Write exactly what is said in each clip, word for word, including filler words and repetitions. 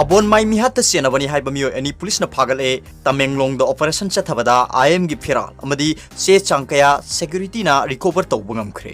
ꯑꯕꯣꯟꯃꯥꯏ ꯃꯤꯍꯥꯠꯇ ꯆꯦꯟꯅꯕꯅꯤ ꯍꯥꯏꯕ ꯃꯤꯑꯣꯏ ꯑꯅꯤ ꯄꯨꯂꯤꯁꯅ ꯐꯥꯒꯠꯂꯦ꯫ ꯇꯃꯦꯡꯂꯣꯡꯗ operation ꯆꯠꯊꯕꯗ I M ꯒꯤ ꯐꯤꯔꯥꯜ ꯑꯃꯗꯤ ꯆꯦ ꯆꯥꯡ ꯀꯌꯥ security ꯅ recover ꯇꯧꯕ ꯉꯝꯈ꯭ꯔꯦ꯫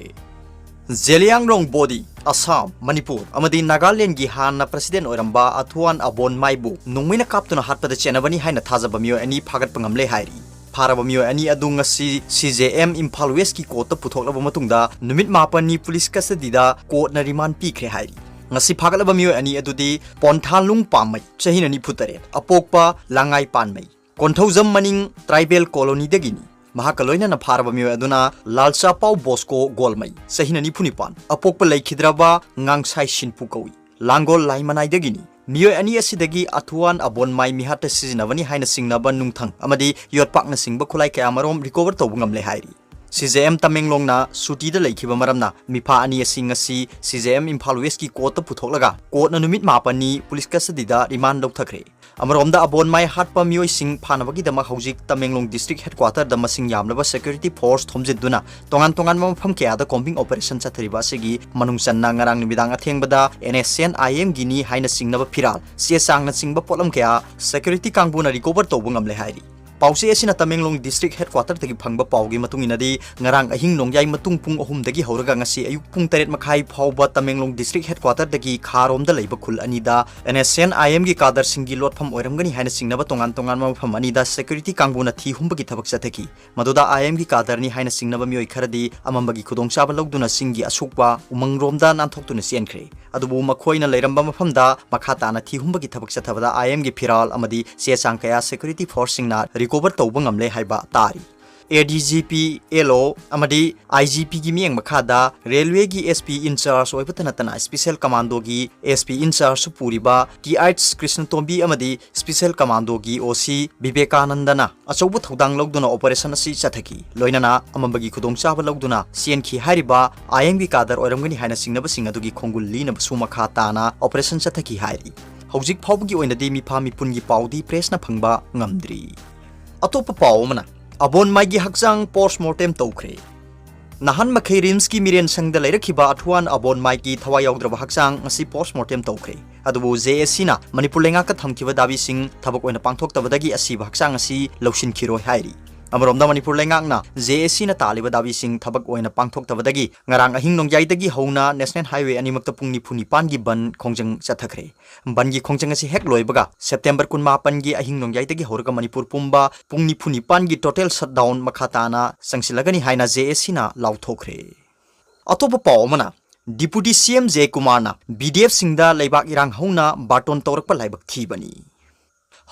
ꯖꯦꯂꯤꯌꯥꯡꯔꯣꯡ ꯕꯣꯗꯤ, ꯑꯁꯥꯝ, ꯃꯅꯤꯄꯨꯔ ꯑꯃꯗꯤ ꯅꯥꯒꯥꯂꯦꯟꯗꯒꯤ ꯍꯥꯟꯅ president ꯑꯣꯏꯔꯝꯕ ꯑꯊꯨꯋꯥꯟ ꯑꯕꯣꯟꯃꯥꯏꯕꯨ ꯅꯣꯡꯃꯩꯅ ꯀꯥꯞꯇꯨꯅ ꯍꯥꯠꯄꯗ ꯆꯦꯟꯅꯕꯅꯤ ꯍꯥꯏꯅ ꯊꯥꯖꯕ ꯃꯤꯑꯣꯏ ꯑꯅꯤ ꯐꯥꯒꯠꯄ ꯉꯝꯂꯦ ꯍꯥꯏꯔꯤ꯫ ꯐꯥꯔꯕ ꯃꯤꯑꯣꯏ ꯑꯅꯤ ꯑꯗꯨ ꯉꯁꯤ C J M Imphal West ꯀꯤ court ꯇ ꯄꯨꯊꯣꯛꯂꯕ ꯃꯇꯨꯡꯗ ꯅꯨꯃꯤꯠ ꯃꯥꯄꯟꯅꯤ police custody ꯗ court ꯅ remand ꯄꯤꯈ꯭ꯔꯦ ꯍꯥꯏꯔꯤ꯫ ꯉꯁꯤ ꯐꯥꯒꯠꯂꯕ ꯃꯤꯑꯣꯏ ꯑꯅꯤ ꯑꯗꯨꯗꯤ ꯄꯣꯟꯊꯥꯂꯨꯡ ꯄꯥꯝꯃꯩ, ꯆꯍꯤꯅ ꯅꯤꯐꯨ ꯇꯔꯦꯠ, ꯑꯄꯣꯛꯄ ꯂꯥꯡꯉꯥꯏ ꯄꯥꯟꯃꯩ, ꯀꯣꯟꯊꯧꯖꯝ ꯃꯅꯤꯡ tribal colony ꯗꯒꯤꯅꯤ꯫ ꯃꯍꯥꯛꯀ ꯂꯣꯏꯅꯅ ꯐꯥꯔꯕ ꯃꯤꯑꯣꯏ ꯑꯗꯨꯅ ꯂꯥꯜꯆꯥꯄꯥꯎ ꯕꯣꯁꯀꯣ ꯒꯣꯜꯃꯩ, ꯆꯍꯤꯅ ꯅꯤꯐꯨ ꯅꯤꯄꯥꯟ, ꯑꯄꯣꯛꯄ ꯂꯩꯈꯤꯗ꯭ꯔꯕ ꯉꯥꯡꯁꯥꯏ ꯁꯤꯟꯄꯨ ꯀꯧꯏ꯫ ꯂꯥꯡꯒꯣꯜ ꯂꯥꯏꯃꯅꯥꯏꯗꯒꯤꯅꯤ꯫ ꯃꯤꯑꯣꯏ ꯑꯅꯤ ꯑꯁꯤꯗꯒꯤ ꯑꯊꯨꯋꯥꯟ ꯑꯕꯣꯟꯃꯥꯏ ꯃꯤꯍꯥꯠꯇ ꯁꯤꯖꯤꯟꯅꯕꯅꯤ ꯍꯥꯏꯅ ꯆꯤꯡꯅꯕ ꯅꯨꯡꯊꯪ ꯑꯃꯗꯤ ꯌꯣꯠꯄꯥꯛꯅꯆꯤꯡꯕ ꯈꯨꯠꯂꯥꯏ ꯀꯌꯥꯃꯔꯣꯝ recover ꯇꯧꯕ ꯉꯝꯂꯦ ꯍꯥꯏꯔꯤ꯫ C J M ꯇꯃꯦꯡꯂꯣꯡꯅ ꯁꯨꯇꯤꯗ ꯂꯩꯈꯤꯕ ꯃꯔꯝꯅ ꯃꯤꯐꯥ ꯑꯅꯤ ꯑꯁꯤ ꯉꯁꯤ C J M Imphal West ꯀꯤ court ꯇ ꯄꯨꯊꯣꯛꯂꯒ court ꯅ ꯅꯨꯃꯤꯠ ꯃꯥꯄꯟꯅꯤ police custody ꯗ remand ꯂꯧꯊꯈ꯭ꯔꯦ꯫ ꯑꯃꯔꯣꯝꯗ ꯑꯕꯣꯟꯃꯥꯏ ꯍꯥꯠꯄ ꯃꯤꯑꯣꯏꯁꯤꯡ ꯐꯥꯅꯕꯒꯤꯗꯃꯛ ꯍꯧꯖꯤꯛ ꯇꯃꯦꯡꯂꯣꯡ district headquarter ꯗ ꯃꯁꯤꯡ ꯌꯥꯝꯂꯕ security force ꯊꯣꯝꯖꯤꯟꯗꯨꯅ ꯇꯣꯉꯥꯟ ꯇꯣꯉꯥꯟꯕ ꯃꯐꯝ ꯀꯌꯥꯗ combing operation ꯆꯠꯊꯔꯤꯕ ꯑꯁꯤꯒꯤ ꯃꯅꯨꯡ ꯆꯟꯅ ꯉꯔꯥꯡ ꯅꯨꯃꯤꯗꯥꯡ ꯑꯊꯦꯡꯕꯗ N S C N I M Guinea ꯍꯥꯏꯅ ꯆꯤꯡꯅꯕ ꯐꯤꯔꯥꯜ, ꯆꯦ ꯆꯥꯡꯅꯆꯤꯡꯕ ꯄꯣꯠꯂꯝ ꯀꯌꯥ security ꯀꯥꯡꯕꯨꯅ recover ꯇꯧꯕ ꯉꯝꯂꯦ ꯍꯥꯏꯔꯤ꯫ ꯄꯥꯎꯆꯦ ꯑꯁꯤꯅ ꯇꯃꯦꯡꯂꯣꯡ district headquarter ꯗꯒꯤ ꯐꯪꯕ ꯄꯥꯎꯒꯤ ꯃꯇꯨꯡ ꯏꯟꯅꯗꯤ, ꯉꯔꯥꯡ ꯑꯍꯤꯡ ꯅꯣꯡꯌꯥꯏ ꯃꯇꯨꯡ ꯄꯨꯡ ꯑꯍꯨꯝꯗꯒꯤ ꯍꯧꯔꯒ ꯉꯁꯤ ꯑꯌꯨꯛ ꯄꯨꯡ ꯇꯔꯦꯠ ꯃꯈꯥꯏ ꯐꯥꯎꯕ ꯇꯃꯦꯡꯂꯣꯡ district headquarter ꯗꯒꯤ ꯈꯥꯔꯣꯝꯗ ꯂꯩꯕ ꯈꯨꯜ ꯑꯅꯤꯗ N S C N I M ꯒꯤ cadre ꯁꯤꯡꯒꯤ ꯂꯣꯠꯐꯝ ꯑꯣꯏꯔꯝꯒꯅꯤ ꯍꯥꯏꯅ ꯆꯤꯡꯅꯕ ꯇꯣꯉꯥꯟ ꯇꯣꯉꯥꯟꯕ ꯃꯐꯝ ꯑꯅꯤꯗ security ꯀꯥꯡꯕꯨꯅ ꯊꯤ ꯍꯨꯝꯕꯒꯤ ꯊꯕꯛ ꯆꯠꯊꯈꯤ꯫ ꯃꯗꯨꯗ I M ꯒꯤ cadre ꯅꯤ ꯍꯥꯏꯅ ꯆꯤꯡꯅꯕ ꯃꯤꯑꯣꯏ ꯈꯔꯗꯤ ꯑꯃꯝꯕꯒꯤ ꯈꯨꯗꯣꯡꯆꯥꯕ ꯂꯧꯗꯨꯅ ꯆꯤꯡꯒꯤ ꯑꯁꯣꯛꯄ ꯎꯃꯪꯔꯣꯝꯗ ꯅꯥꯟꯊꯣꯛꯇꯨꯅ ꯆꯦꯟꯈ꯭ꯔꯦ꯫ ꯑꯗꯨꯕꯨ ꯃꯈꯣꯏꯅ ꯂꯩꯔꯝꯕ ꯃꯐꯝꯗ ꯃꯈꯥ ꯇꯥꯅ ꯊꯤ ꯍꯨꯝꯕꯒꯤ ꯊꯕꯛ ꯆꯠꯊꯕꯗ I M ꯒꯤ ꯐꯤꯔꯥꯜ ꯑꯃꯗꯤ ꯆꯦ ꯆꯥꯡ ꯀꯌꯥ security force ꯁꯤꯡꯅ recover ꯇꯧꯕ ꯉꯝꯂꯦ ꯍꯥꯏꯕ ꯇꯥꯔꯤ꯫ A D G P, L O ꯑꯃꯗꯤ I G P ꯒꯤ ꯃꯤꯠꯌꯦꯡ ꯃꯈꯥꯗ railway ꯒꯤ S P in charge ꯑꯣꯏꯕꯇ ꯅꯠꯇꯅ special commando ꯒꯤ S P in charge ꯁꯨ ꯄꯨꯔꯤꯕ T H ꯀ꯭ꯔꯤꯁꯅꯇꯣꯝꯕꯤ ꯑꯃꯗꯤ special commando ꯒꯤ O C ꯕꯤꯕꯦꯀꯥꯅꯟꯗꯅ ꯑꯆꯧꯕ ꯊꯧꯗꯥꯡ ꯂꯧꯗꯨꯅ operation ꯑꯁꯤ ꯆꯠꯊꯈꯤ꯫ ꯂꯣꯏꯅꯅ ꯑꯃꯝꯕꯒꯤ ꯈꯨꯗꯣꯡꯆꯥꯕ ꯂꯧꯗꯨꯅ ꯆꯦꯟꯈꯤ ꯍꯥꯏꯔꯤꯕ I M ꯒꯤ cadre ꯑꯣꯏꯔꯝꯒꯅꯤ ꯍꯥꯏꯅ ꯆꯤꯡꯅꯕꯁꯤꯡ ꯑꯗꯨꯒꯤ ꯈꯣꯡꯒꯨꯜ ꯂꯤꯅꯕꯁꯨ ꯃꯈꯥ ꯇꯥꯅ operation ꯆꯠꯊꯈꯤ ꯍꯥꯏꯔꯤ꯫ ꯍꯧꯖꯤꯛ ꯐꯥꯎꯕꯒꯤ ꯑꯣꯏꯅꯗꯤ ꯃꯤꯐꯥ ꯃꯤꯄꯨꯟꯒꯤ ꯄꯥꯎꯗꯤ press ꯅ ꯐꯪꯕ ꯉꯝꯗ꯭ꯔꯤ꯫ ꯑꯇꯣꯞꯄ ꯄꯥꯎ ꯑꯃꯅ, ꯑꯕꯣꯟꯃꯥꯏꯒꯤ ꯍꯛꯆꯥꯡ post mortem ꯇꯧꯈ꯭ꯔꯦ꯫ ꯅꯍꯥꯟ ꯃꯈꯩ ꯔꯤꯝꯁꯀꯤ ꯃꯤꯔꯦꯟ ꯁꯪꯗ ꯂꯩꯔꯛꯈꯤꯕ ꯑꯊꯨꯋꯥꯟ ꯑꯕꯣꯟ ꯃꯥꯏꯀꯤ ꯊꯋꯥꯏ ꯌꯥꯎꯗ꯭ꯔꯕ ꯍꯛꯆꯥꯡ ꯉꯁꯤ ꯄꯣꯁꯃꯣꯔꯇꯦꯝ ꯇꯧꯈ꯭ꯔꯦ꯫ ꯑꯗꯨꯕꯨ ꯖꯦ ꯑꯦ ꯁꯤꯅ ꯃꯅꯤꯄꯨꯔ ꯂꯩꯉꯥꯛꯇ ꯊꯝꯈꯤꯕ ꯗꯥꯕꯤꯁꯤꯡ ꯊꯕꯛ ꯑꯣꯏꯅ ꯄꯥꯡꯊꯣꯛꯇꯕꯗꯒꯤ ꯑꯁꯤꯕ ꯍꯛꯆꯥꯡ ꯑꯁꯤ ꯂꯧꯁꯤꯟꯈꯤꯔꯣꯏ ꯍꯥꯏꯔꯤ꯫ ꯑꯃꯔꯣꯝꯗ ꯃꯅꯤꯄꯨꯔ ꯂꯩꯉꯥꯛꯅ ꯖꯦ ꯑꯦ ꯁꯤꯅ ꯇꯥꯜꯂꯤꯕ ꯗꯥꯕꯤꯁꯤꯡ ꯊꯕꯛ ꯑꯣꯏꯅ ꯄꯥꯡꯊꯣꯛꯇꯕꯗꯒꯤ ꯉꯔꯥꯡ ꯑꯍꯤꯡ ꯅꯣꯡꯌꯥꯏꯗꯒꯤ ꯍꯧꯅ ꯅꯦꯁꯅꯦꯜ ꯍꯥꯏꯋꯦ ꯑꯅꯤꯃꯛꯇ ꯄꯨꯡ ꯅꯤꯐꯨ ꯅꯤꯄꯥꯟꯒꯤ ꯕꯟ ꯈꯣꯡꯖꯪ ꯆꯠꯊꯈ꯭ꯔꯦ꯫ ꯕꯟꯒꯤ ꯈꯣꯡꯖꯪ ꯑꯁꯤ ꯍꯦꯛ ꯂꯣꯏꯕꯒ ꯁꯦꯞꯇꯦꯝꯕꯔ ꯀꯨꯟꯃꯥꯄꯟꯒꯤ ꯑꯍꯤꯡ ꯅꯣꯡꯌꯥꯏꯗꯒꯤ ꯍꯧꯔꯒ ꯃꯅꯤꯄꯨꯔ ꯄꯨꯝꯕ ꯄꯨꯡ ꯅꯤꯐꯨ ꯅꯤꯄꯥꯟꯒꯤ ꯇꯣꯇꯦꯜ ꯁꯠꯗꯥꯎꯟ ꯃꯈꯥ ꯇꯥꯅ ꯆꯪꯁꯤꯜꯂꯒꯅꯤ ꯍꯥꯏꯅ ꯖꯦ ꯑꯦ ꯁꯤꯅ ꯂꯥꯎꯊꯣꯛꯈ꯭ꯔꯦ꯫ ꯑꯇꯣꯞꯄ ꯄꯥꯎ ꯑꯃꯅ, ꯗꯤꯄꯨꯇꯤ ꯁꯤ ꯑꯦꯝ ꯖꯦ ꯀꯨꯃꯥꯔꯅ ꯕꯤ ꯗꯤ ꯑꯦꯐꯁꯤꯡꯗ ꯂꯩꯕꯥꯛ ꯏꯔꯥꯡ ꯍꯧꯅ ꯕꯥꯔꯇꯣꯟ ꯇꯧꯔꯛꯄ ꯂꯥꯏꯕꯛ ꯊꯤꯕꯅꯤ꯫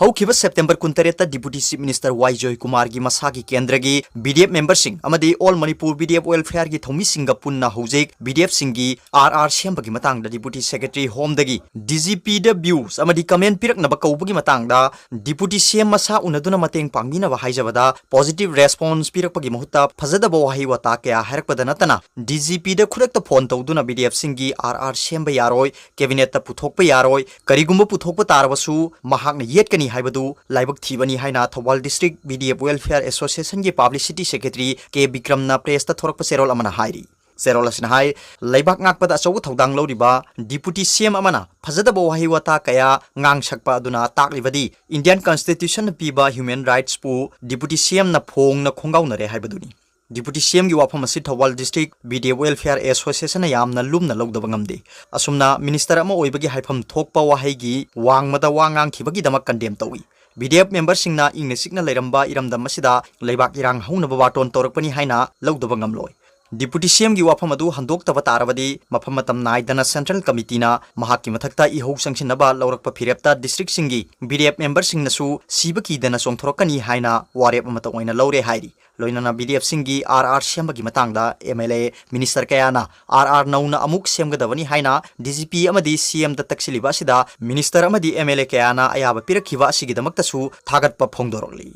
ꯍꯧꯈꯤꯕ ꯁꯦꯞꯇꯦꯝꯕꯔ ꯀꯨꯟꯇꯔꯦꯠꯇ ꯗꯤꯄꯨꯇꯤ ꯆꯤꯐ ꯃꯤꯅꯤꯁꯇꯔ ꯋꯥꯏ ꯖꯣꯏꯀꯨꯃꯥꯔꯒꯤ ꯃꯁꯥꯒꯤ ꯀꯦꯟꯗ꯭ꯔꯒꯤ ꯕꯤ ꯗꯤ ꯑꯦꯐ ꯃꯦꯝꯕꯔꯁꯤꯡ ꯑꯃꯗꯤ all Manipur B D F ꯋꯦꯜꯐꯤꯌꯔꯒꯤ ꯊꯧꯃꯤꯁꯤꯡꯒ ꯄꯨꯟꯅ ꯍꯧꯖꯤꯛ ꯕꯤ ꯗꯤ ꯑꯦꯐꯁꯤꯡꯒꯤ ꯑꯥꯔ ꯑꯥꯔ ꯁꯦꯝꯕꯒꯤ ꯃꯇꯥꯡꯗ ꯗꯤꯄꯨꯇꯤ ꯁꯦꯀ꯭ꯔꯦꯇꯔꯤ ꯍꯣꯝꯗꯒꯤ ꯗꯤ ꯖꯤ ꯄꯤꯗ ꯚ꯭ꯌꯨꯁ ꯑꯃꯗꯤ ꯀꯃꯦꯟ ꯄꯤꯔꯛꯅꯕ ꯀꯧꯕꯒꯤ ꯃꯇꯥꯡꯗ ꯗꯤꯄꯨꯇꯤ ꯁꯤ ꯑꯦꯝ ꯃꯁꯥ ꯎꯅꯗꯨꯅ ꯃꯇꯦꯡ ꯄꯥꯡꯕꯤꯅꯕ ꯍꯥꯏꯖꯕꯗ ꯄꯣꯖꯤꯇꯤꯚ ꯔꯦꯁꯄꯣꯟꯁ ꯄꯤꯔꯛꯄꯒꯤ ꯃꯍꯨꯠꯇ ꯐꯖꯗꯕ ꯋꯥꯍꯩ ꯋꯥꯇꯥ ꯀꯌꯥ ꯍꯥꯏꯔꯛꯄꯗ ꯅꯠꯇꯅ ꯗꯤ ꯖꯤ ꯄꯤꯗ ꯈꯨꯗꯛꯇ ꯐꯣꯟ ꯇꯧꯗꯨꯅ ꯕꯤ ꯗꯤ ꯑꯦꯐꯁꯤꯡꯒꯤ ꯑꯥꯔ ꯑꯥꯔ ꯁꯦꯝꯕ ꯌꯥꯔꯣꯏ, ꯀꯦꯕꯤꯅꯦꯠꯇ ꯄꯨꯊꯣꯛꯄ ꯌꯥꯔꯣꯏ, ꯀꯔꯤꯒꯨꯝꯕ ꯄꯨꯊꯣꯛꯄ ꯇꯥꯔꯕꯁꯨ ꯃꯍꯥꯛꯅ ꯌꯦꯠꯀꯅꯤ ꯍꯥꯏꯕꯗꯨ ꯂꯥꯏꯕꯛ ꯊꯤꯕꯅꯤ ꯍꯥꯏꯅ Thoubal district B D F welfare ꯑꯦꯁꯣꯁꯤꯌꯦꯁꯟꯒꯤ ꯄꯕ꯭ꯂꯤꯁꯤꯇꯤ ꯁꯦꯀ꯭ꯔꯦꯇꯔꯤ ꯀꯦ ꯕꯤꯀ꯭ꯔꯝꯅ ꯄ꯭ꯔꯦꯁꯇ ꯊꯣꯔꯛꯄ ꯆꯦꯔꯣꯜ ꯑꯃꯅ ꯍꯥꯏꯔꯤ꯫ ꯆꯦꯔꯣꯜ ꯑꯁꯤꯅ ꯍꯥꯏ, ꯂꯩꯕꯥꯛ ꯉꯥꯛꯄꯗ ꯑꯆꯧꯕ ꯊꯧꯗꯥꯡ ꯂꯧꯔꯤꯕ ꯗꯤꯄꯨꯇꯤ ꯁꯤ ꯑꯦꯝ ꯑꯃꯅ ꯐꯖꯗꯕ ꯋꯥꯍꯩ ꯋꯥꯇꯥ ꯀꯌꯥ ꯉꯥꯡꯁꯛꯄ ꯑꯗꯨꯅ ꯇꯥꯛꯂꯤꯕꯗꯤ ꯏꯟꯗꯤꯌꯟ ꯀꯟꯁꯇꯤꯇ꯭ꯌꯨꯁꯟꯅ ꯄꯤꯕ ꯍ꯭ꯌꯨꯃꯦꯟ ꯔꯥꯏꯠꯁꯄꯨ ꯗꯤꯄꯨꯇꯤ ꯁꯤ ꯑꯦꯝꯅ ꯐꯣꯡꯅ ꯈꯣꯡꯒꯥꯎꯅꯔꯦ ꯍꯥꯏꯕꯗꯨꯅꯤ꯫ ꯗꯤꯄꯨꯇꯤ ꯁꯤ ꯑꯦꯝꯒꯤ ꯋꯥꯐꯝ ꯑꯁꯤ Thoubal district B D F welfare ꯑꯦꯁꯣꯁꯤꯌꯦꯁꯟꯅ ꯌꯥꯝꯅ ꯂꯨꯝꯅ ꯂꯧꯗꯕ ꯉꯝꯗꯦ꯫ ꯑꯁꯨꯝꯅ ꯃꯤꯅꯤꯁꯇꯔ ꯑꯃ ꯑꯣꯏꯕꯒꯤ ꯍꯥꯏꯐꯝ ꯊꯣꯛꯄ ꯋꯥꯍꯩꯒꯤ ꯋꯥꯡꯃꯗ ꯋꯥ ꯉꯥꯡꯈꯤꯕꯒꯤꯗꯃꯛ ꯀꯟꯗꯦꯝ ꯇꯧꯏ꯫ ꯕꯤ ꯗꯤ ꯑꯦꯐ ꯃꯦꯝꯕꯔꯁꯤꯡꯅ ꯏꯪꯅ ꯆꯤꯛꯅ ꯂꯩꯔꯝꯕ ꯏꯔꯝꯗꯝ ꯑꯁꯤꯗ ꯂꯩꯕꯥꯛ ꯏꯔꯥꯡ ꯍꯧꯅꯕ ꯕꯥꯔꯇꯣꯟ ꯇꯧꯔꯛꯄꯅꯤ ꯍꯥꯏꯅ ꯂꯧꯗꯕ ꯉꯝꯂꯣꯏ꯫ ꯗꯤꯄꯨꯇꯤ ꯁꯤ ꯑꯦꯝꯒꯤ ꯋꯥꯐꯝ ꯑꯗꯨ ꯍꯟꯗꯣꯛꯇꯕ ꯇꯥꯔꯕꯗꯤ ꯃꯐꯝ ꯃꯇꯝ ꯅꯥꯏꯗꯅ ꯁꯦꯟꯇ꯭ꯔꯦꯜ ꯀꯃꯤꯇꯤꯅ ꯃꯍꯥꯛꯀꯤ ꯃꯊꯛꯇ ꯏꯍꯧ ꯆꯪꯁꯤꯟꯅꯕ ꯂꯧꯔꯛꯄ ꯐꯤꯔꯦꯞꯇ ꯗꯤꯁꯇ꯭ꯔꯤꯛꯁꯤꯡꯒꯤ ꯕꯤ ꯗꯤ ꯑꯦꯐ ꯃꯦꯝꯕꯔꯁꯤꯡꯅꯁꯨ ꯁꯤꯕ ꯀꯤꯗꯅ ꯆꯣꯡꯊꯣꯔꯛꯀꯅꯤ ꯍꯥꯏꯅ ꯋꯥꯔꯦꯞ ꯑꯃꯇ ꯑꯣꯏꯅ ꯂꯧꯔꯦ ꯍꯥꯏꯔꯤ꯫ ꯂꯣꯏꯅꯅ ꯕꯤ ꯗꯤ ꯑꯦꯐꯁꯤꯡꯒꯤ ꯑꯥꯔ ꯑꯥꯔ ꯁꯦꯝꯕꯒꯤ ꯃꯇꯥꯡꯗ ꯑꯦꯝ ꯑꯦꯜ ꯑꯦ, ꯃꯤꯅꯤꯁꯇꯔ ꯀꯌꯥꯅ ꯑꯥꯔ ꯑꯥꯔ ꯅꯧꯅ ꯑꯃꯨꯛ ꯁꯦꯝꯒꯗꯕꯅꯤ ꯍꯥꯏꯅ ꯗꯤ ꯖꯤ ꯄꯤ ꯑꯃꯗꯤ ꯁꯤ ꯑꯦꯝꯗ ꯇꯛꯁꯤꯜꯂꯤꯕ ꯑꯁꯤꯗ ꯃꯤꯅꯤꯁꯇꯔ ꯑꯃꯗꯤ ꯑꯦꯝ ꯑꯦꯜ ꯑꯦ ꯀꯌꯥꯅ ꯑꯌꯥꯕ ꯄꯤꯔꯛꯈꯤꯕ ꯑꯁꯤꯒꯤꯗꯃꯛꯇꯁꯨ ꯊꯥꯒꯠꯄ ꯐꯣꯡꯗꯣꯔꯛꯂꯤ꯫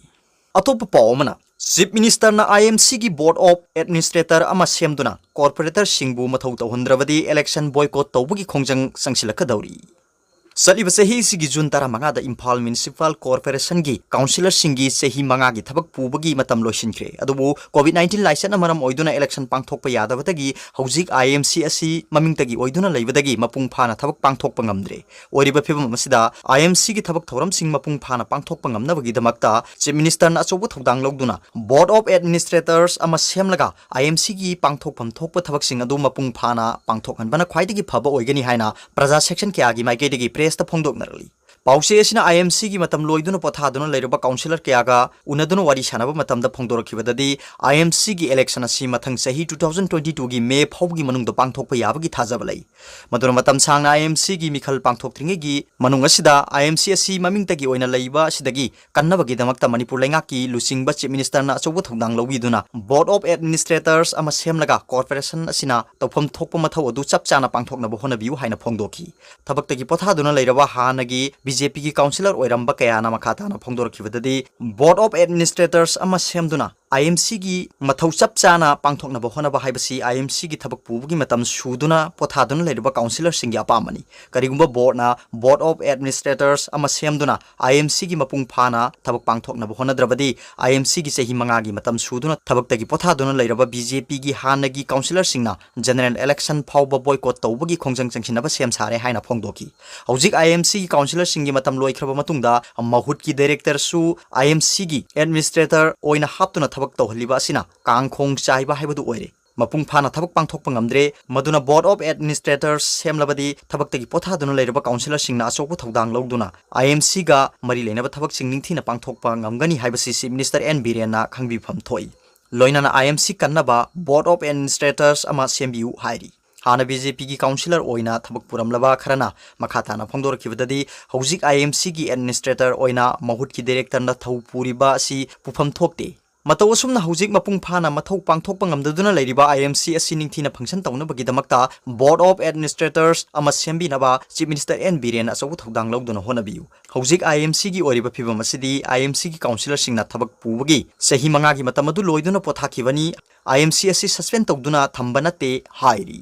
ꯑꯇꯣꯞꯄ ꯄꯥꯎ ꯑꯃꯅ, ꯆꯤꯐ ꯃꯤꯅꯤꯁꯇꯔꯅ ꯑꯥꯏ ꯑꯦꯝ ꯁꯤꯒꯤ ꯕꯣꯔꯗ ꯑꯣꯐ ꯑꯦꯗꯃꯤꯅꯤꯁꯇ꯭ꯔꯦꯇꯔ ꯑꯃ ꯁꯦꯝꯗꯨꯅ ꯀꯣꯔꯄꯣꯔꯦꯇꯔꯁꯤꯡꯕꯨ ꯃꯊꯧ ꯇꯧꯍꯟꯗ꯭ꯔꯕꯗꯤ ꯏꯂꯦꯛꯁꯟ ꯕꯣꯏꯀꯣꯠ ꯇꯧꯕꯒꯤ ꯈꯣꯡꯖꯪ ꯆꯪꯁꯤꯜꯂꯛꯀꯗꯧꯔꯤ꯫ ꯆꯠꯂꯤꯕ ꯆꯍꯤꯁꯤꯒꯤ ꯖꯨꯟ ꯇꯔꯥꯃꯉꯥꯗ ꯏꯝꯐꯥꯜ ꯃ꯭ꯌꯨꯅꯤꯁꯤꯄꯥꯜ ꯀꯣꯔꯄꯣꯔꯦꯁꯟꯒꯤ ꯀꯥꯎꯟꯁꯤꯂꯔꯁꯤꯡꯒꯤ ꯆꯍꯤ ꯃꯉꯥꯒꯤ ꯊꯕꯛ ꯄꯨꯕꯒꯤ ꯃꯇꯝ ꯂꯣꯏꯁꯤꯟꯈ꯭ꯔꯦ꯫ ꯑꯗꯨꯕꯨ ꯀꯣꯚꯤꯗ ꯅꯥꯏꯟꯇꯤꯟ ꯂꯥꯏꯆꯠꯅ ꯃꯔꯝ ꯑꯣꯏꯗꯨꯅ ꯏꯂꯦꯛꯁꯟ ꯄꯥꯡꯊꯣꯛꯄ ꯌꯥꯗꯕꯗꯒꯤ ꯍꯧꯖꯤꯛ ꯑꯥꯏ ꯑꯦꯝ ꯁꯤ ꯑꯁꯤ ꯃꯃꯤꯡꯇꯒꯤ ꯑꯣꯏꯗꯨꯅ ꯂꯩꯕꯗꯒꯤ ꯃꯄꯨꯡ ꯐꯥꯅ ꯊꯕꯛ ꯄꯥꯡꯊꯣꯛꯄ ꯉꯝꯗ꯭ꯔꯦ꯫ ꯑꯣꯏꯔꯤꯕ ꯐꯤꯕꯝ ꯑꯁꯤꯗ ꯑꯥꯏ ꯑꯦꯝ ꯁꯤꯒꯤ ꯊꯕꯛ ꯊꯧꯔꯝꯁꯤꯡ ꯃꯄꯨꯡ ꯐꯥꯅ ꯄꯥꯡꯊꯣꯛꯄ ꯉꯝꯅꯕꯒꯤꯗꯃꯛꯇ ꯆꯤꯐ ꯃꯤꯅꯤꯁꯇꯔꯅ ꯑꯆꯧꯕ ꯊꯧꯗꯥꯡ ꯂꯧꯗꯨꯅ ꯕꯣꯔꯗ ꯑꯣꯐ ꯑꯦꯗꯃꯤꯅꯤꯁꯇ꯭ꯔꯦꯇꯔꯁ ꯑꯃ ꯁꯦꯝꯂꯒ ꯑꯥꯏ ꯑꯦꯝ ꯁꯤꯒꯤ ꯄꯥꯡꯊꯣꯛꯐꯝ ꯊꯣꯛꯄ ꯊꯕꯛꯁꯤꯡ ꯑꯗꯨ ꯃꯄꯨꯡ ꯐꯥꯅ ꯄꯥꯡꯊꯣꯛꯍꯟꯕꯅ ꯈ꯭ꯋꯥꯏꯗꯒꯤ ꯐꯕ ꯑꯣꯏꯒꯅꯤ ꯍꯥꯏꯅ ꯄ꯭ꯔꯖꯥ ꯁꯦꯛꯁꯟ ꯀꯌꯥꯒꯤ ꯃꯥꯏꯀꯩꯗꯒꯤ ꯄ꯭ꯔꯦꯁꯇ ꯐꯣꯡꯗꯣꯛꯅꯔꯛꯂꯤ꯫ ꯄꯥꯎꯆꯦ ꯑꯁꯤꯅ ꯑꯥꯏ ꯑꯦꯝ ꯁꯤꯒꯤ ꯃꯇꯝ ꯂꯣꯏꯗꯨꯅ ꯄꯣꯊꯥꯗꯨꯅ ꯂꯩꯔꯕ ꯀꯥꯎꯟꯁꯤꯂꯔ ꯀꯌꯥꯒ ꯎꯅꯗꯨꯅ ꯋꯥꯔꯤ ꯁꯥꯟꯅꯕ ꯃꯇꯝꯗ ꯐꯣꯡꯗꯣꯔꯛꯈꯤꯕꯗꯗꯤ, ꯑꯥꯏ ꯑꯦꯝ ꯁꯤꯒꯤ ꯏꯂꯦꯛꯁꯟ ꯑꯁꯤ ꯃꯊꯪ ꯆꯍꯤ ꯇꯨ ꯊꯥꯎꯖꯟ ꯇ꯭ꯋꯦꯟꯇꯤ ꯇꯨꯒꯤ ꯃꯦ ꯐꯥꯎꯕꯒꯤ ꯃꯅꯨꯡꯗ ꯄꯥꯡꯊꯣꯛꯄ ꯌꯥꯕꯒꯤ ꯊꯥꯖꯕ ꯂꯩ꯫ ꯃꯗꯨꯅ ꯃꯇꯝ ꯁꯥꯡꯅ ꯑꯥꯏ ꯑꯦꯝ ꯁꯤꯒꯤ ꯃꯤꯈꯜ ꯄꯥꯡꯊꯣꯛꯇ꯭ꯔꯤꯉꯩꯒꯤ ꯃꯅꯨꯡ ꯑꯁꯤꯗ ꯑꯥꯏ ꯑꯦꯝ ꯁꯤ ꯑꯁꯤ ꯃꯃꯤꯡꯇꯒꯤ ꯑꯣꯏꯅ ꯂꯩꯕ ꯑꯁꯤꯗꯒꯤ ꯀꯟꯅꯕꯒꯤꯗꯃꯛꯇ ꯃꯅꯤꯄꯨꯔ ꯂꯩꯉꯥꯛꯀꯤ ꯂꯨꯆꯤꯡꯕ ꯆꯤꯐ ꯃꯤꯅꯤꯁꯇꯔꯅ ꯑꯆꯧꯕ ꯊꯧꯗꯥꯡ ꯂꯧꯕꯤꯗꯨꯅ ꯕꯣꯔꯗ ꯑꯣꯐ ꯑꯦꯗꯃꯤꯅꯤꯁꯇ꯭ꯔꯦꯇꯔꯁ ꯑꯃ ꯁꯦꯝꯂꯒ ꯀꯣꯔꯄꯣꯔꯦꯁꯟ ꯑꯁꯤꯅ ꯇꯧꯐꯝ ꯊꯣꯛꯄ ꯃꯊꯧ ꯑꯗꯨ ꯆꯞ ꯆꯥꯅ ꯄꯥꯡꯊꯣꯛꯅꯕ ꯍꯣꯠꯅꯕꯤꯌꯨ ꯍꯥꯏꯅ ꯐꯣꯡꯗꯣꯛꯈꯤ꯫ ꯊꯕꯛꯇꯒꯤ ꯄꯣꯊꯥꯗꯨꯅ ꯂꯩꯔꯕ ꯍꯥꯟꯅꯒꯤ ꯕꯤ ꯖꯦ ꯄꯤꯒꯤ ꯀꯥꯎꯟꯁꯤꯂꯔ ꯑꯣꯏꯔꯝꯕ ꯀꯌꯥꯅ ꯃꯈꯥ ꯇꯥꯅ ꯐꯣꯡꯗꯣꯔꯛꯈꯤꯕꯗꯗꯤ, ꯕꯣꯔꯗ ꯑꯣꯐ ꯑꯦꯗꯃꯤꯅꯤꯁꯇ꯭ꯔꯦꯇꯔꯁ ꯑꯃ ꯁꯦꯝꯗꯨꯅ ꯑꯥꯏ ꯑꯦꯝ ꯁꯤꯒꯤ ꯃꯊꯧ ꯆꯞ ꯆꯥꯅ ꯄꯥꯡꯊꯣꯛꯅꯕ ꯍꯣꯠꯅꯕ ꯍꯥꯏꯕꯁꯤ ꯑꯥꯏ ꯑꯦꯝ ꯁꯤꯒꯤ ꯊꯕꯛ ꯄꯨꯕꯒꯤ ꯃꯇꯝ ꯁꯨꯗꯨꯅ ꯄꯣꯊꯥꯗꯨꯅ ꯂꯩꯔꯕ ꯀꯥꯎꯟꯁꯤꯂꯔꯁꯤꯡꯒꯤ ꯑꯄꯥꯝꯕꯅꯤ꯫ ꯀꯔꯤꯒꯨꯝꯕ ꯕꯣꯔꯗꯅ ꯕꯣꯔꯗ ꯑꯣꯐ ꯑꯦꯗꯃꯤꯅꯤꯁꯇ꯭ꯔꯦꯇꯔꯁ ꯑꯃ ꯁꯦꯝꯗꯨꯅ ꯑꯥꯏ ꯑꯦꯝ ꯁꯤꯒꯤ ꯃꯄꯨꯡ ꯐꯥꯅ ꯊꯕꯛ ꯄꯥꯡꯊꯣꯛꯅꯕ ꯍꯣꯠꯅꯗ꯭ꯔꯕꯗꯤ, ꯑꯥꯏ ꯑꯦꯝ ꯁꯤꯒꯤ ꯆꯍꯤ ꯃꯉꯥꯒꯤ ꯃꯇꯝ ꯁꯨꯗꯨꯅ ꯊꯕꯛꯇꯒꯤ ꯄꯣꯊꯥꯗꯨꯅ ꯂꯩꯔꯕ ꯕꯤ ꯖꯦ ꯄꯤꯒꯤ ꯍꯥꯟꯅꯒꯤ ꯀꯥꯎꯟꯁꯤꯂꯔꯁꯤꯡꯅ ꯖꯦꯅꯔꯦꯜ ꯏꯂꯦꯛꯁꯟ ꯐꯥꯎꯕ ꯕꯣꯏꯀꯣꯠ ꯇꯧꯕꯒꯤ ꯈꯣꯡꯖꯪ ꯆꯪꯁꯤꯟꯅꯕ ꯁꯦꯝ ꯁꯥꯔꯦ ꯍꯥꯏꯅ ꯐꯣꯡꯗꯣꯛꯈꯤ꯫ ꯍꯧꯖꯤꯛ ꯑꯥꯏ ꯑꯦꯝ ꯁꯤꯒꯤ ꯀꯥꯎꯟꯁꯤꯂꯔꯁꯤꯡꯒꯤ ꯃꯇꯝ ꯂꯣꯏꯈ꯭ꯔꯕ ꯃꯇꯨꯡꯗ ꯃꯍꯨꯠꯀꯤ ꯗꯥꯏꯔꯦꯛꯇꯔꯁꯨ ꯑꯥꯏ ꯑꯦꯝ ꯁꯤꯒꯤ ꯑꯦꯗꯃꯤꯅꯤꯁꯇ꯭ꯔꯦꯇꯔ ꯑꯣꯏꯅ ꯍꯥꯞꯇꯨꯅ ꯊꯕꯛ ꯇꯧꯍꯜꯂꯤꯕ ꯑꯁꯤꯅ ꯀꯥꯡꯈꯣꯡ ꯆꯥꯏꯕ ꯍꯥꯏꯕꯗꯨ ꯑꯣꯏꯔꯦ꯫ ꯃꯄꯨꯡ ꯐꯥꯅ ꯊꯕꯛ ꯄꯥꯡꯊꯣꯛꯄ ꯉꯝꯗ꯭ꯔꯦ꯫ ꯃꯗꯨꯅ ꯕꯣꯔꯗ ꯑꯣꯐ ꯑꯦꯗꯃꯤꯅꯤꯁꯇ꯭ꯔꯦꯇꯔꯁ ꯁꯦꯝꯂꯕꯗꯤ ꯊꯕꯛꯇꯒꯤ ꯄꯣꯊꯥꯗꯨꯅ ꯂꯩꯔꯕ ꯀꯥꯎꯟꯁꯤꯂꯔꯁꯤꯡꯅ ꯑꯆꯧꯕ ꯊꯧꯗꯥꯡ ꯂꯧꯗꯨꯅ ꯑꯥꯏ ꯑꯦꯝ ꯁꯤꯒ ꯃꯔꯤ ꯂꯩꯅꯕ ꯊꯕꯛꯁꯤꯡ ꯅꯤꯡꯊꯤꯅ ꯄꯥꯡꯊꯣꯛꯄ ꯉꯝꯒꯅꯤ ꯍꯥꯏꯕꯁꯤ ꯆꯤꯐ ꯃꯤꯅꯤꯁꯇꯔ ꯑꯦꯟ ꯕꯤꯔꯦꯟꯅ ꯈꯪꯕꯤꯐꯝ ꯊꯣꯛꯏ꯫ ꯂꯣꯏꯅꯅ ꯑꯥꯏ ꯑꯦꯝ ꯁꯤ ꯀꯟꯅꯕ ꯕꯣꯔꯗ ꯑꯣꯐ ꯑꯦꯗꯃꯤꯅꯤꯁꯇ꯭ꯔꯦꯇꯔꯁ ꯑꯃ ꯁꯦꯝꯕꯤꯌꯨ ꯍꯥꯏꯔꯤ꯫ ꯍꯥꯟꯅ ꯕꯤ ꯖꯦ ꯄꯤꯒꯤ ꯀꯥꯎꯟꯁꯤꯂꯔ ꯑꯣꯏꯅ ꯊꯕꯛ ꯄꯨꯔꯝꯂꯕ ꯈꯔꯅ ꯃꯈꯥ ꯇꯥꯅ ꯐꯣꯡꯗꯣꯔꯛꯈꯤꯕꯗꯗꯤ, ꯍꯧꯖꯤꯛ ꯑꯥꯏ ꯑꯦꯝ ꯁꯤꯒꯤ ꯑꯦꯗꯃꯤꯅꯤꯁꯇ꯭ꯔꯦꯇꯔ ꯑꯣꯏꯅ ꯃꯍꯨꯠꯀꯤ ꯗꯥꯏꯔꯦꯛꯇꯔꯅ ꯊꯧ ꯄꯨꯔꯤꯕ ꯑꯁꯤ ꯄꯨꯐꯝ ꯊꯣꯛꯇꯦ꯫ ꯃꯇꯧ ꯑꯁꯨꯝꯅ ꯍꯧꯖꯤꯛ ꯃꯄꯨꯡ ꯐꯥꯅ ꯃꯊꯧ ꯄꯥꯡꯊꯣꯛꯄ ꯉꯝꯗꯗꯨꯅ ꯂꯩꯔꯤꯕ ꯑꯥꯏ ꯑꯦꯝ ꯁꯤ ꯑꯁꯤ ꯅꯤꯡꯊꯤꯅ ꯐꯪꯁꯟ ꯇꯧꯅꯕꯒꯤꯗꯃꯛꯇ ꯕꯣꯔꯗ ꯑꯣꯐ ꯑꯦꯗꯃꯤꯅꯤꯁꯇ꯭ꯔꯦꯇꯔꯁ ꯑꯃ ꯁꯦꯝꯕꯤꯅꯕ ꯆꯤꯐ ꯃꯤꯅꯤꯁꯇꯔ ꯑꯦꯟ ꯕꯤꯔꯦꯟ ꯑꯆꯧꯕ ꯊꯧꯗꯥꯡ ꯂꯧꯗꯨꯅ ꯍꯣꯠꯅꯕꯤꯌꯨ꯫ ꯍꯧꯖꯤꯛ ꯑꯥꯏ ꯑꯦꯝ ꯁꯤꯒꯤ ꯑꯣꯏꯔꯤꯕ ꯐꯤꯕꯝ ꯑꯁꯤꯗꯤ ꯑꯥꯏ ꯑꯦꯝ ꯁꯤꯒꯤ ꯀꯥꯎꯟꯁꯤꯂꯔꯁꯤꯡꯅ ꯊꯕꯛ ꯄꯨꯕꯒꯤ ꯆꯍꯤ ꯃꯉꯥꯒꯤ ꯃꯇꯝ ꯑꯗꯨ ꯂꯣꯏꯗꯨꯅ ꯄꯣꯊꯥꯈꯤꯕꯅꯤ꯫ ꯑꯥꯏ ꯑꯦꯝ ꯁꯤ ꯑꯁꯤ ꯁꯁꯄꯦꯟ ꯇꯧꯗꯨꯅ ꯊꯝꯕ ꯅꯠꯇꯦ ꯍꯥꯏꯔꯤ꯫